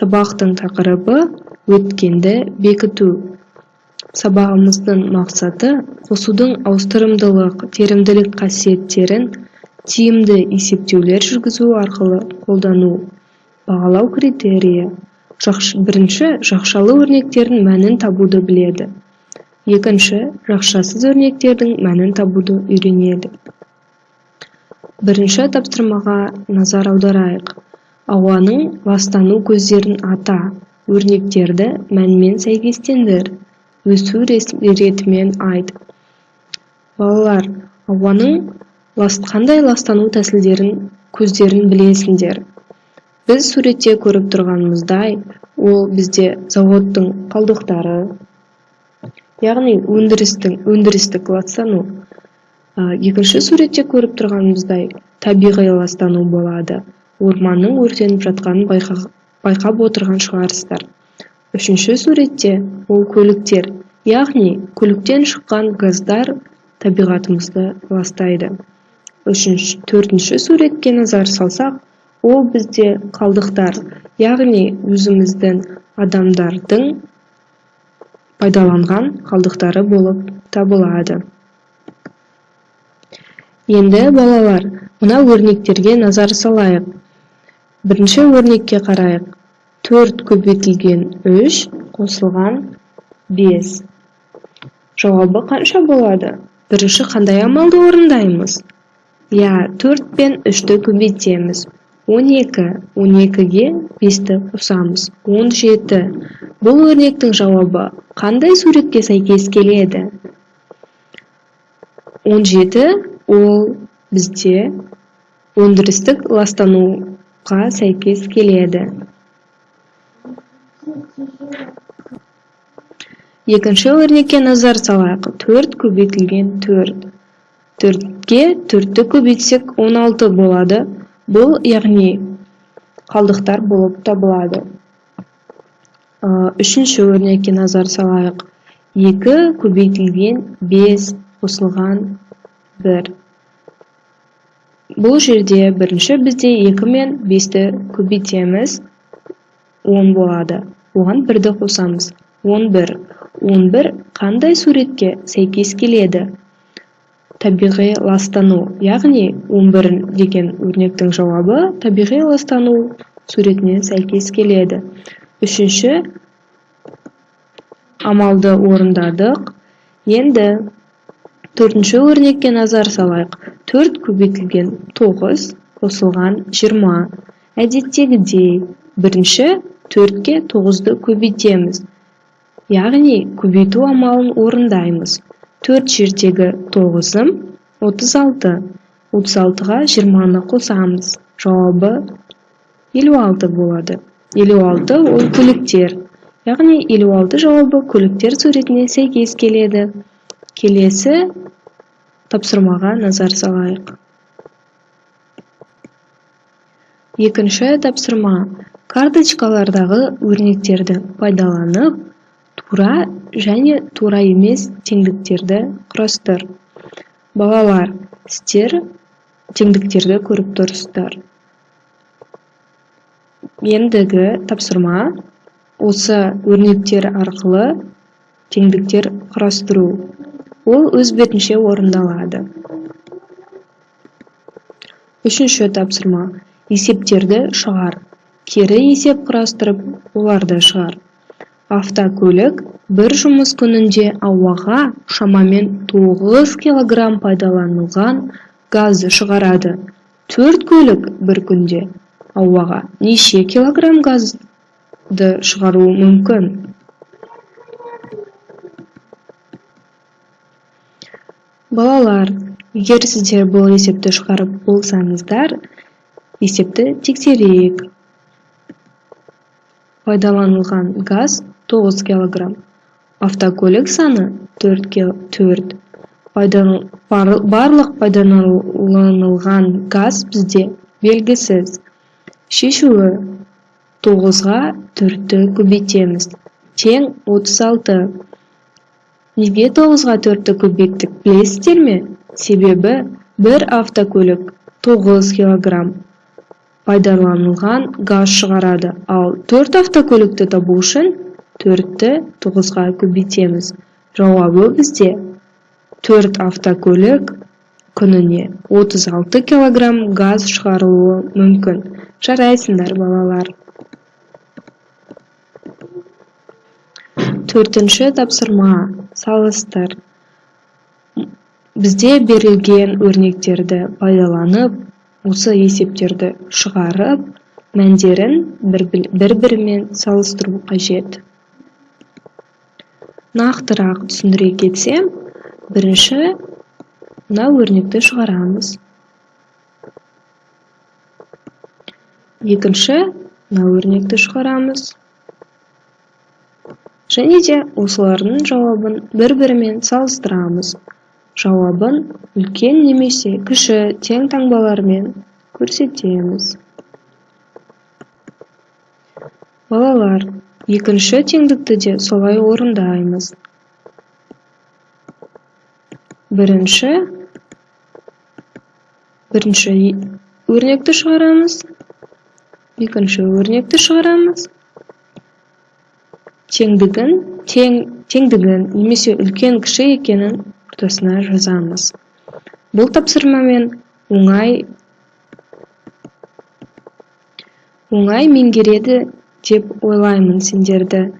Сабақтың тақырыбы өткенді бекіту. Сабағымыздың мақсаты қосудың ауыстырымдылық, терімділік қасиеттерін тиімді есептеулер жүргізу арқылы қолдану. Бағалау критерийі. Бірінші, жақшалы өрнектердің мәнін табуды біледі. Екінші, жақшасыз өрнектердің мәнін табуды үйренеді. Бірінші тапсырмаға назар аударайық. Ауаның ластану көздерін ата, өрнектерді мәнмен сәйкестендір, өсу ретімен айт. Балалар, ауаның қандай ластану тәсілдерін, көздерін білесіңдер? Біз суретте көріп тұрғанымыздай, ол бізде заводтың қалдықтары, яғни өндірістік ластану. Екінші суретте көріп тұрғанымыздай, табиғи ластану болады. Орманның өртеніп жатқанын байқап отырған шығарсыздар. Үшінші суретте ол көліктер, яғни көліктен шыққан газдар табиғатымызды ластайды. Төртінші суретке назар салсақ, ол бізде қалдықтар, яғни өзіміздің адамдардың пайдаланған қалдықтары болып табылады. Енді, балалар, мына өрнектерге назар салайық. Бірінші өрнекке қарайық. 4 көбейтілген 3 қосылған 5. Жауабы қанша болады? Бірінші қандай амалды орындаймыз? Иә, 4 пен 3-ті көбейтеміз. 12. 12-ге 5-ті қосамыз. 17. Бұл өрнектің жауабы қандай суретке сәйкес келеді? 17 ол бізде өндірістік ластануға сәйкес келеді. Екінші өрнекке назар салайық. 4 көбейтілген 4. 4-ке 4-ті көбейтсек 16 болады. Бұл, яғни, қалдықтар болып табылады. Үшінші өрнекке назар салайық. 2 көбейтілген 5 қосылған 1. Бұл жерде бірінші бізде 2 мен 5-ті көбейтеміз, 10 болады. Оған 1-ді қосамыз, 11. 11 қандай суретке сәйкес келеді? Табиғи ластану, яғни 11 деген өрнектің жауабы табиғи ластану суретіне сәйкес келеді. Үшінші амалды орындадық. Енді төртінші өрнекке назар салайық. 4 көбейтілген 9 қосылған 20. Әдеттегідей бірінші 4-ке 9-ды көбейтеміз. Яғни көбейту амалын орындаймыз. 4 жердегі 9-ым 36. 36-ға 20-ны қосамыз. Жауабы 56 болады. 56 ол көліктер. Яғни 56 жауабы көліктер суретіне сәйкес келеді. Келесі тапсырмаға назар салайық. Екінші тапсырма. Карточкалардағы өрнектерді пайдаланып, тура және тура емес теңдіктерді құрастыр. Балалар, сіздер теңдіктерді көріп тұрсыздар. Ендігі тапсырма осы өрнектер арқылы теңдіктер құрастыру. Ол өз бетінше орындалады. Үшінші тапсырма. Есептерді шығар. Кері есеп құрастырып, оларды шығар. Автокөлік бір жұмыс күнінде ауаға шамамен 9 килограмм пайдаланылған газды шығарады. 4 көлік бір күнде ауаға неше килограмм газды шығаруы мүмкін? Балалар, егер сіздер бұл есепті шығарып болсаңыздар, есепті тексерейік. Пайдаланылған газ 9 килограмм. Автокөлік саны 4. Барлық пайдаланылған газ бізде белгісіз. Шешуі 9-ға 4-ті көбейтеміз. Тең 36. Неге 9-ға 4-ті көбейттік білесіздер ме? Себебі бір автокөлік 9 килограмм Пайдаланылған газ шығарады. Ал 4 автокөлікті табу үшін 4-ті 9-ға көбейтеміз. Жауабы бізде 4 автокөлік күніне 36 килограмм газ шығарылуы мүмкін. Жарайсыңдар, балалар. Төртінші тапсырма. Салыстыр. Бізде берілген өрнектерді пайдаланып, осы есептерді шығарып, мәндерін бір-бірімен салыстыру қажет. Нақтырақ түсіндіре кетсем, бірінші мына өрнекті шығарамыз. Екінші мына өрнекті шығарамыз. Және де осылардың жауабын бір-бірімен салыстырамыз. Жауабын үлкен немесе кіші тең таңбалармен көрсетеміз. Балалар, екінші теңдікті де солай орындаймыз. Бірінші өрнекті шығарамыз, екінші өрнекті шығарамыз. Теңдігін немесе үлкен кіші екенін ортасына жазамыз. Бұл тапсырмамен оңай меңгереді деп ойлаймын сендерді.